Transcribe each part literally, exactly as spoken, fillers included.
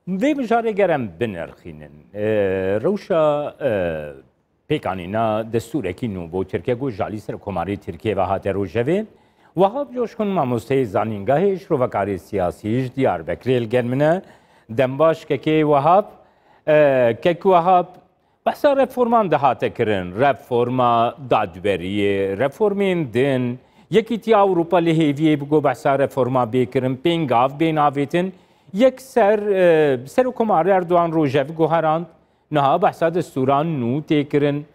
Vê mijarê ger em binirxînin, e, rewşa, e, pêkanîna destûrekî nû bo Tirkiye ku ji alî Serokkomarê Tirkiye ve hate rojevê. Wahab Coşkun mamosteyê zanîngehê, şrovekarê siyasî ji Diyarbekirê li gel min e. Dem baş kekê Wahab. E, kek Wahab, behsa reforman dihate kirin, reforma dadweriyê, reformên din. Yekîtiya Ewropa li hêviyê bû ku behsa reforma bê kirin, pêngav bê navêtin. Yekser, e, Serokkomarê Erdogan rojev guherand, niha behsa destûran nû tê kirin.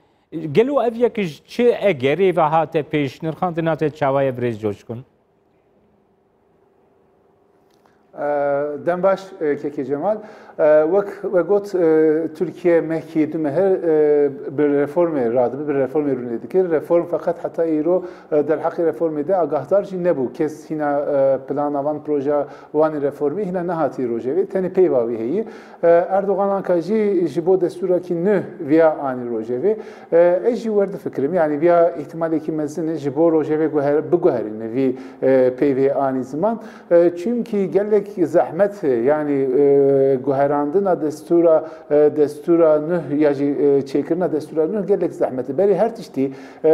Gelo ev yek ji çi egerê ve hate pêş, nirxandina te çawa ye birêz Coşkun? Dem baş, e, Kekê Cemal. E, Wek we got, e, Tirkiye mehkî du mehir, e, bi reformê radibe, bi reformê rûnê dikir. Reform feqet heta îro, e, derheqê reformê de agahdar jî nebû. Kes hîna, e, plana van, projeya wan ê reformê hîna nehatî rojevê. Tenê peyva wî heyî. E, Erdogan anka jî ji bo destûrekî nû viya anî rojevê. E, ez jî werdifikirim, yanî viya îhtimalekî mezin e ji bo rojevê guher-, biguherîne vî, e, peyvê anî ziman. E, çimkî gelek zehmet e, yanî, e, guherandina destûra, e, destûra nuh ya jî, e, çêkirina destûra nuh gelek zehmet e. Berî her tiştî, e,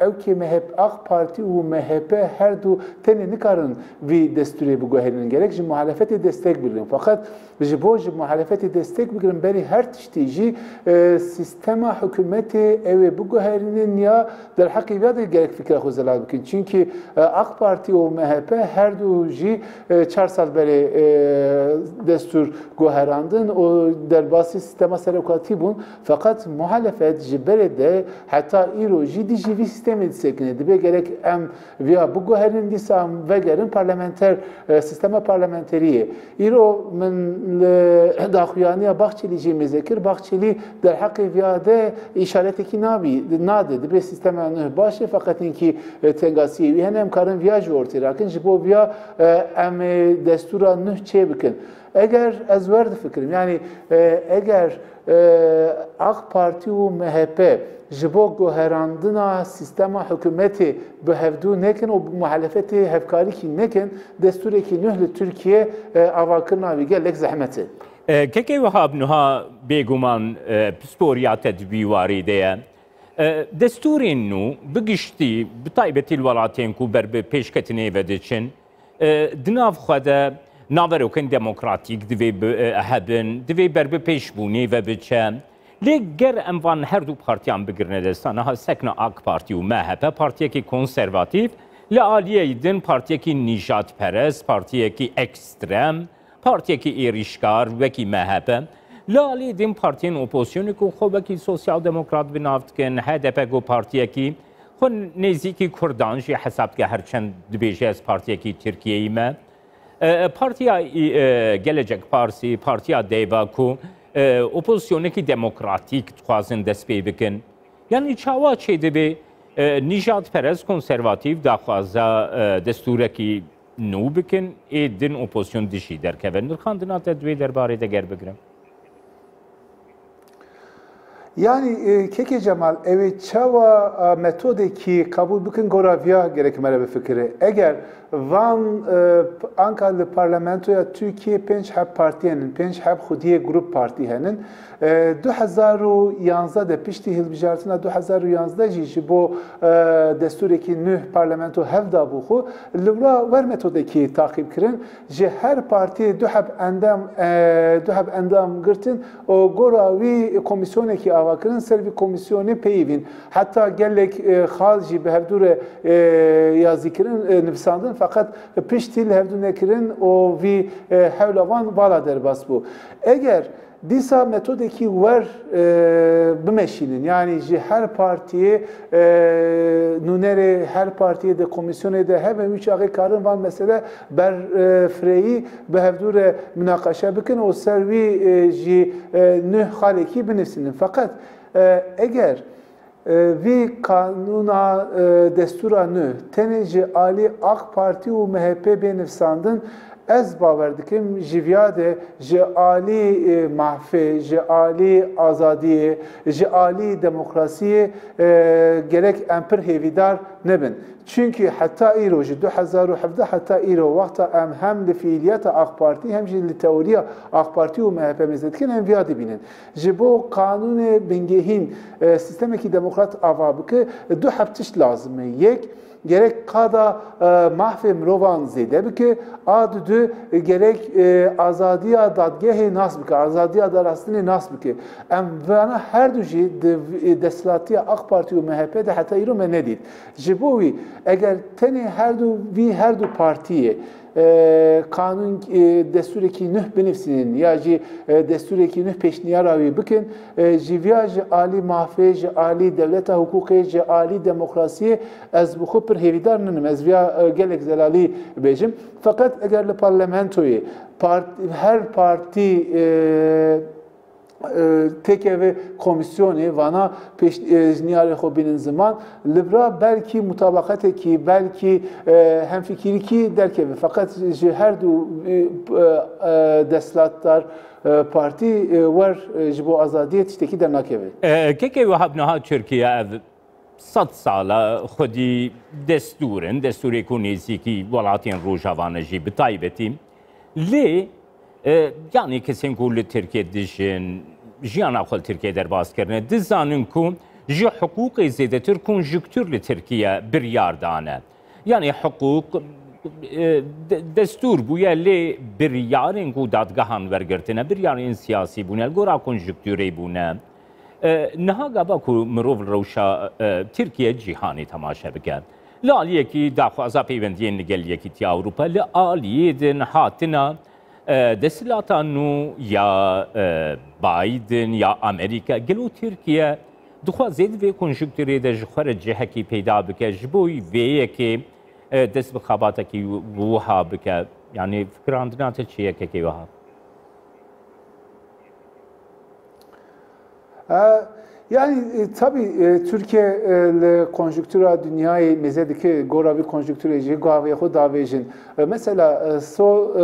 ew kê M H P, AK Partî û M H P her du tenê nikarin vî destûrê biguherînin. Gerek ji muhalefetê destek bigrin. Feqet ji bo ji muhalefetê destek bigirin, berî her tiştî jî, e, sîstema hikûmetê ew ê biguherînin ya derheqê vê de gerek fikra xwe zelal bikin. Çimkî, e, AK Partî û M H P her du jî, e, çar sal berê, e, destûr guherandin û derbasî sîstema serokatî bûn. Feqet muhalefet ji berê de heta îro jî dijî vî sîstemê disekine. Dibe gerek em viya biguherînin, dîsa em vegerin parlamenter, e, sîstema parlamenteriyê. Îro min li daxuyaniya Bahçelî jî mêze kir. Bahçelî derheqê viya de îşaretekî nabî, nade. Dibe sîstema nuh baş e, feqet hinkî, e, tengasiyê wî hene, em karin viya jî ortê rakin. Ji bo viya, e, em ê destûra nuh çê bikin. Eger ez wer difikirim, yanî, e, eger, e, AK Partî û M H P ji bo guherandina sîstema hikûmetê bi hevdû nekin û bi muhalefetê hevkarîkî nekin, destûrekî nuh li Tirkiye, e, avakirina wî gelek zehmet e. E, Kekê Wehab, niha bêguman, e, pisporiya te di vî warî de ye. E, destûrên nû, bi giştî, bi taybetî li welatên ku ber bi pêşketinê ve diçin, e, di nav xwe de naverokên demokratîk divê bi, e, hebin, divê ber bi pêşbûnê ve biçe. Lê ger em van her du partiyan bigirine dest, niha sekna AK Partî û M H P partiyekî konservatîf, li aliyê din partiyekî nîjadperest, partiyekî ekstrem, partiyekî êrîşkar wekî M H P, li alî din partiyên opozisyonê ku xwe wekî sosyal demokrat bi nav dikin, H D P ku partiyekî xwe nêzîkî kurdan jî hesab dike, her çend dibêje ez partiyekî Tirkiyeyî me. E, Partiya, e, Gelecek Partisi, Partiya Deva ku, e, opozisyonekî demokratîk dixwazin dest pê bikin. Yanî çawa çêdibê, e, nîjadperest konservatîf daxwaza, e, destûrekî nû bikin, ê din opozisyon dijî derkeve. Nirxandina te di wê derbarê de ger bigrim. Yanî, e, Kekê Cemal, ew ê çawa, e, metodekî qebûl bikin, gora viya gerek me re bifikire. Eger van, e, anka li parlamentoya Tirkiye pênc heb partî henin, pênc heb xwediyê grup partî henin. E, du hezar û yanzdeh de, piştî hilbijartina du hezar û yanzdeh jî ji bo, e, destûrekî nû parlamento hev dabû xwe, li wira wer metodekî taqîb kirin. Ji her partiyê du heb endam, e, du heb endam girtin û gora wî komîsyonekî ava kirin, ser vî komîsyonê peyivîn. Heta gelek, e, xal jî bi hevdû re, e, yazî kirin, e, nivisandin, feqet piştî li hevdû nekirin û vî, e, hewla van vala derbas bû. Eger dîsa metodekî wer, e, bimeşînin, yanî ji her partiyê, e, nûnerê her partiyê de, komîsyonê de hebe, wî çaxê karin van mesele ber, e, fireyî bi hevdû re minaqeşe bikin û ser wî, e, jî, e, nuh xalekî binivîsînin. Feqet, e, eger, e, vî kanûna, e, destûra nû tenê ji alî AK Partî û M H P bê nivîsandin, Ez bawer dikim ji viya de ji alî, e, mafê, ji alî azadiyê, ji alî demokrasiyê, e, gerek em pir hêvîdar nebin. Çunkî heta îro, ji du hezar û hevdeh heta îro, wexta em hem li fiîliyeta AK Partî hem jî li teoriya AK Partî û M H P mêze dikin, em viya dibînin. Ji bo qanûnê bingehîn, e, sîstemekî demokrat ava bike, du heb tişt lazim e. Yek, gerek qada, e, mafê mirovan zêde bike, a didu, e, gerek, e, azadiya dadgehê nas bike, azadiya darastinê nas bike. Em vana her du jî di, e, desthilatiya AK Partî û M H P de heta îro me nedît. Ji bo wî, eger tenê her du, vî her du partiyê, e, qanûn, e, destûrekî nuh binivîsînin ya jî, e, destûrekî nuh pêşniyara wî bikin, e, ji viya ji alî mafê, ji alî dewleta hiqûqê, ji alî demokrasiyê ez bi xwe pir hêvîdar ninim. Ez viya, e, gelek zelalî bêjim. Feqet eger li parlamentoyê part-, her partî, e, e, têkeve komîsyonê, vana pêş, e, ji niyarê xwe bînin ziman, li vira belkî mutabaqetekî, belkî, e, hemfikîrîkî derkeve. Feqet ji her du, e, e, desthilatdar, e, partî, e, wer, e, ji bo azadiyê tiştekî dernakeve. E, kekê Wehab, niha Tirkiye ev sed sala xwedî destûr in, destûrê ku nêzîkî welatên Rojava ne jî bi taybetî. Lê, e, yanî kesên ku li Tirkiye dijin, jiyana xwe li Tirkiye derbas kirine, dizanin ku ji hiqûqê zêdetir konjuktur li Tirkiye biryar dane. Yanî hiqûq, e, de-, destûr bûye, lê biryarên ku dadgehan wergirtine, biryarên siyasî bûne, li gora konjukturê bûne. E, niha gava ku mirov rewşa, e, Tirkiye cîhanê temaşe bike. Li aliyekî daxwaza peywendiyên li gel Yekîtiya Ewropa, li aliyê din hatina, e, desthilata nû ya, e, Biden ya Amerîka, gelo Tirkiye dixwaze di vê konjukturê de ji xwe re cihekî peyda bike, ji bo vê yekê, e, dest bi xebatekî wiha bike? Yanî fikirandina te çi ye, kekê Wehab? E, yanî, e, tabî, e, Tirkiye, e, li konjuktura dinyayê mêze dike, gora vî konjukturê jî gavê xwe davêjin. E, mesela, e, so, e,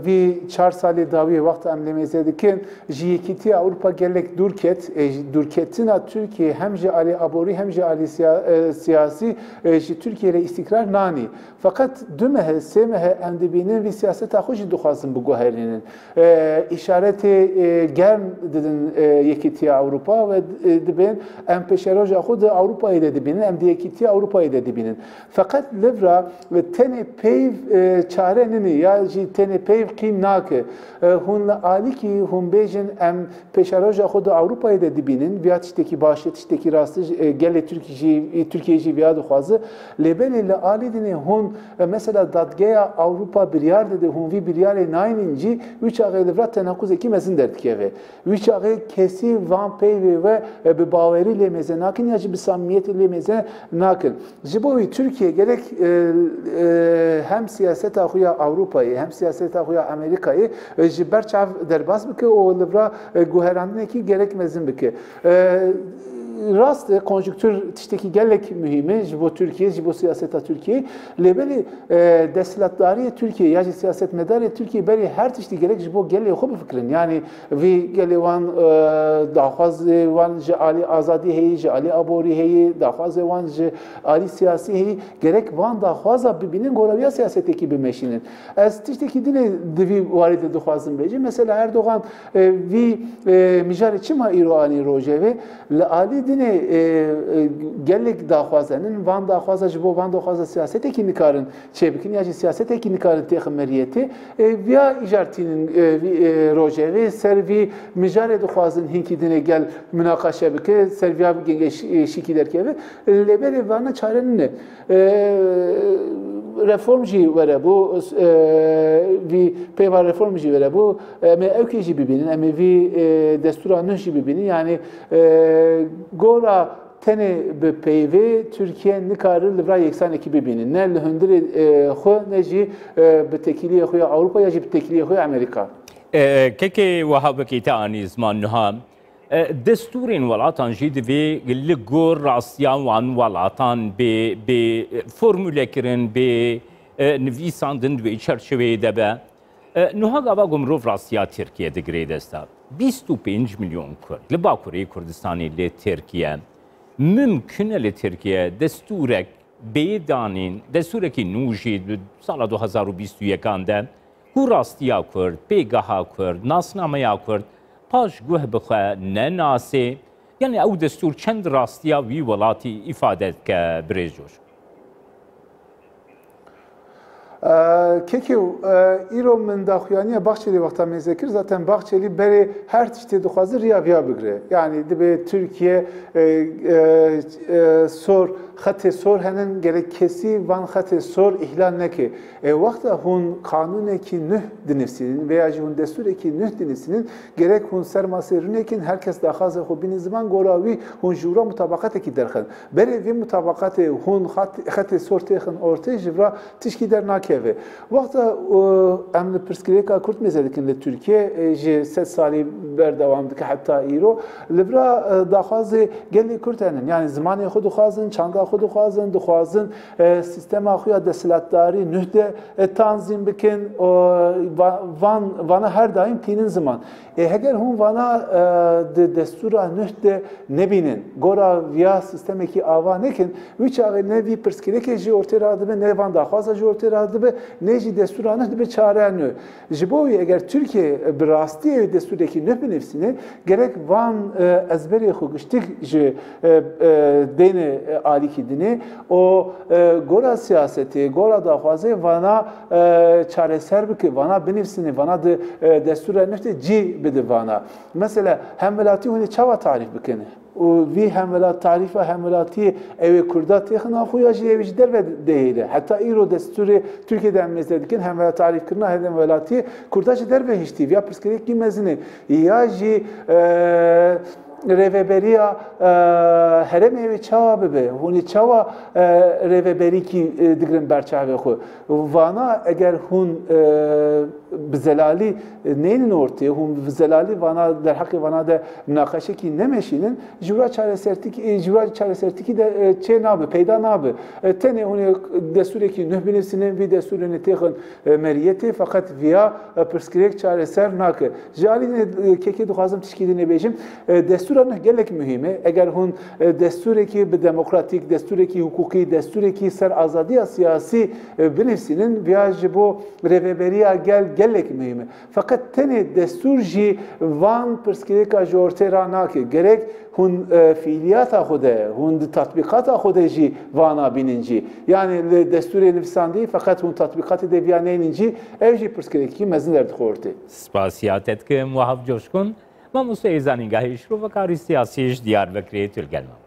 vî çar salê dawiyê wexta em lê mêze dikin, ji Yekîtiya Ewropa gelek dûr ket. E, ji dûrketina Tirkiye hem ji alî aborî hem ji alî siya-, e, siyasî, e, ji Tirkiye re îstîkrar nanî. Feqet du mehe, sê mehe em dibînin vî siyaseta xwe jî dixwazin biguherînin. E, îşaretê, e, germ didin, e, Yekîtiya Ewropa ve, e, dibên em pêşeroja xwe di Ewropayê de dibînin, em di Yekîtiya Ewropayê de dibînin. Feqet li vira, e, tenê peyv, e, çare nîne ya jî tenê peyv qîm nake. E, hûn li alîkî hûn bêjin em pêşeroja xwe di Ewropayê de dibînin, viya tiştekî baş e, tiştekî rast e, e, gelê Tirk jî, e, Tirkiye jî viya dixwaze. Lê belê li alî dinê hûn, e, mesela dadgeya Ewropa biryar dide, hûn vî biryarê naynin cî, wî çaxê li vira tenakuzekî mezin derdikeve. Wî çaxê kesî van peyvê we, e, bi bawerî lê mêze nakin ya jî bi samimiyetê lê mêze nakin. Ji bo wî Tirkiye gerek, e, e, hem siyaseta xwe ya Ewropayê hem siyaseta xwe ya Amerîkayê, e, ji ber çav derbas bike û li vira, e, guherandinekî gerek mezin bike. E, rast e, konjuktur tiştekî gelek muhîm e ji bo Tirkiye, ji bo siyaseta Tirkiye. Lê belê, e, desthilatdariyê Tirkiye ya jî siyasetmedarê Tirkiye berê her tiştî gerek ji bo gelê xwe bifikirin. Yanî vî gelê wan, e, daxwazê wan ji alî azadî heyî, ji alî aborî heyî, daxwazê wan ji alî siyasî heyî, gerek van daxwaza bibînin, gora wî ya siyasetekî bimeşînin. Ez tiştekî din ê di vî warî de dixwazim bêjim. Mesela Erdogan, e, vî, e, mijarê çima îro anî rojevê? Li alî din ê, e, e, gelek daxwaz henin. Van daxwaza, ji bo van daxwaza siyasetekî nikarin çêbikin ya jî siyasetekî nikarin têxin meriyetê. E, viya îcar tînin, e, vî, e, rojevê, ser vî mijarê dixwazin hinkî dinê gel minaqeşe bike, ser viya genge şî-, e, şîkî derkeve. Lê belê vana çare nîne. E, reform jî were bû, e, vî peyva reform jî were bû. Em ê ewkê jî bibînin, em ê vî, e, destûra nuh jî bibînin. Yanî, e, gora tenê bi peyvê Tirkiye nikare li vira yeksanekî bibîne. Ne li hundirê, e, xwe, ne jî, e, bi tekîliyê xwe ya Ewropa ya jî bi tekîliyê xwe ya Amerîka. E, kekê Wehab, wekî te anî ziman niha, e, destûrên welatan jî divê li gor rastiya wan welatan bê, bê formûlekirin, bê e, nivîsandin di wê çerçeveyê de be. E, nuha gava ku mirov rastiya Tirkiye digirê desta. Bîst û pênc milyon Kurd li Bakurê Kurdistanê li Tirkiye. Mimkun e li Tirkiye destûrek bê danîn, destûrekî nû jî di sala du hezar û bîst û yekan de ku rastiya Kurd, pêgeha Kurd, nasnameya Kurd paş guh bi xwe nenasê. Yani ew destûr çend rastiya wî welatî îfade dike, birêz Coşk? Kekê, îro min daxuyaniya Baxçelî wexta mêze kir. Zaten Baxçelî berê her tiştê dixwaze riya viya bigire. Yani dibê Tirkiye e, e, e, sor, xetê sor henin, gerek kesî van xetê sor îhlal neke. E, wexta hûn qanûnekî nuh dinivîsînin veya jî hûn destûrekî nuh dinivîsînin, gerek hûn ser masê rûnekin, her kes daxwazê xwe bînin ziman, gora wî hûn ji wira mutabaqatekî derxin. Berê vê mutabaqatê hûn xat-, xetê sor têxin ortê, ji vira tişkî dernakeve. Wexta, e, em li pirsgirêka Kurd mêze dikin li Tirkiye, e, ji sed salî berdewam dike heta îro. Li vira, e, daxwazê gelê Kurd henin. Yani zimanê xwe dixwazin, çanda xwe dixwazin, dixwazin, e, sîstema xwe ya desthilatdarî nuh de, e, tanzîm bikin. O, va-, van, vana her daîm tînin ziman. E, heger hûn vana, e, di destûra nuh de nebînin, gora viya sîstemekî ava nekin, wî çaxê ne vî pirsgirêkê jî ortê radibe, ne van daxwaza jî ortê radibe, ne jî destûra nuh dibe çare nû. Ji bo wî eger Tirkiye bi rastî ew destûrekî nuh binivîsîne, gerek van, e, ezberê xwe giştik ji, e, e, dêne, e, alîkî dinê û, e, gora siyasetê, gora daxwazê vana, e, çareser bike, vana binivîsîne, vana di, e, destûra nuh de cî bide vana. Mesela hemwelatî hûn ê çawa tarîf bikin? Û vî hemwelat, tarîfa hemwelatiyê ew ê Kurda têxin a xwe ya jî ew ê ji derve dihêle. Heta îro destûrê Tirkiye de em mêze dikin, hemwelat, tarîfkirina hemwelatiyê Kurda ji derve hiştî. Viya pirsgirêkî mezin e. Ya jî, e, rêveberiya, e, herêmê ew ê çawa bibe? Hûn ê çawa, e, rêveberîkî, e, digirin ber çavê xwe? Vana eger hûn, e, bi zelalî, e, neynin ortê, hûn bi zelalî vana, derheqê vana de minaqeşekî nemeşînin, ji wira çaresertîkî, e, ji wira çaresertîkî de, e, çê nabe, peyda nabe. E, tenê hûn ê destûrekî nuh binivîsînin, vî destûrê hûn ê têxin, e, meriyetê, feqet viya, e, pirsgirêk çareser nake. Ji alî dinê, e, kekê dixwazim tişkî dinê bêjim. E, destûra nuh gelek muhîm e. Eger hûn, e, destûrekî bi demokratîk, destûrekî hiqûqî, destûrekî ser azadiya siyasî, e, binivîsînin, viya ji bo rêveberiya gel gelek muhîm e. Feqet tenê destûr jî van pirsgirêka ji ortê ra nake. Gerek hûn, e, fiîliyata xwe de, hûn di tatbîqata xwe de jî vana bînin jî. Yani li destûrê nivîsandî, feqet hûn tatbîqatê de viya neynin jî, ev jî pirsgirêkî mezin derdixwe ortê. Spasiya te dikim, Wahab Coşkun. Mamoste ê zanîngehê, şirovekarî siyasî ji Diyarbekirê tu li gel me bû.